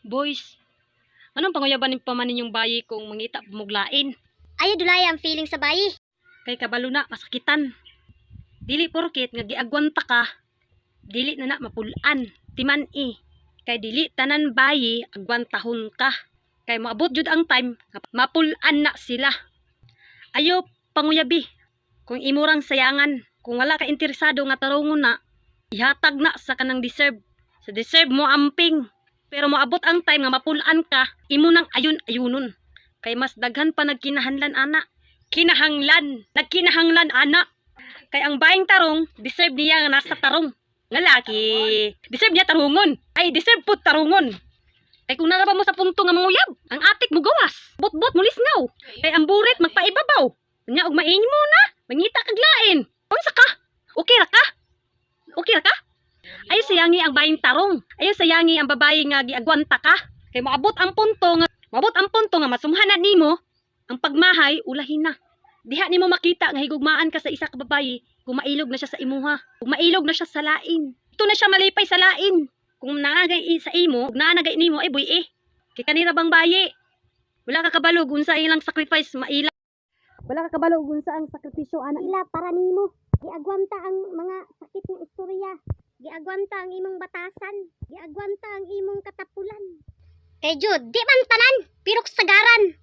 Boys, anong panguyaban ni pa man ninyong bayi kung mangita muglain? Ayo dulaya ang feeling sa bayi. Kay kabalo na masakitan. Dili porket nga giagwanta ka, dili na na mapulan, timan i. Kay dili tanan bayi agwantahon ka. Kay moabot jud ang time nga mapulan na sila. Ayo panguyabi. Kung imurang sayangan, kung wala ka interesado nga tarungon na, ihatag na sa kanang deserve. Sa deserve mo amping. Pero moabot ang time nga mapulan ka, imo nang ayon ayunon. Kay mas daghan pa nagkinahanglan ana, kinahanglan, nagkinahanglan ana. Kay ang baying tarong, deserve niya nga nasa tarong. Nga laki, deserve niya tarungon. Ay, deserve pud tarungon. Kay kung naraba mo sa punto nga manguyab, ang atik mo gawas, bot-bot mo lisngaw. Kay ang burit magpaibabaw. Nya og maing mo na, mangita kag lain. Unsa ka? Okay ra ka? Okay ra ka? Ayo sayangi ang baying tarong. Ayo sayangi ang babae nga giagwanta ka. Kay moabot ang punto nga masumhanan nimo ang pagmahay, ulahin na. Diha nimo makita nga higugmaan ka sa isa ka babaye kung mailog na siya sa imuha, kung mailog na siya sa lain. Ito na siya malipay sa lain. Kung naagay sa imo, kung naanagay nimo ay buy eh. Kay kanira bang baye? Wala ka kabalo kung unsa ilang sacrifice maila. Wala ka kabalo kung unsa ang sakripisyo ana. Ila para nimo. Giagwanta ang mga sakit nga istorya. Giagwanta ang imong batasan. Giagwanta ang imong katapulan. Kay jud, di man tanan, pero sagaran.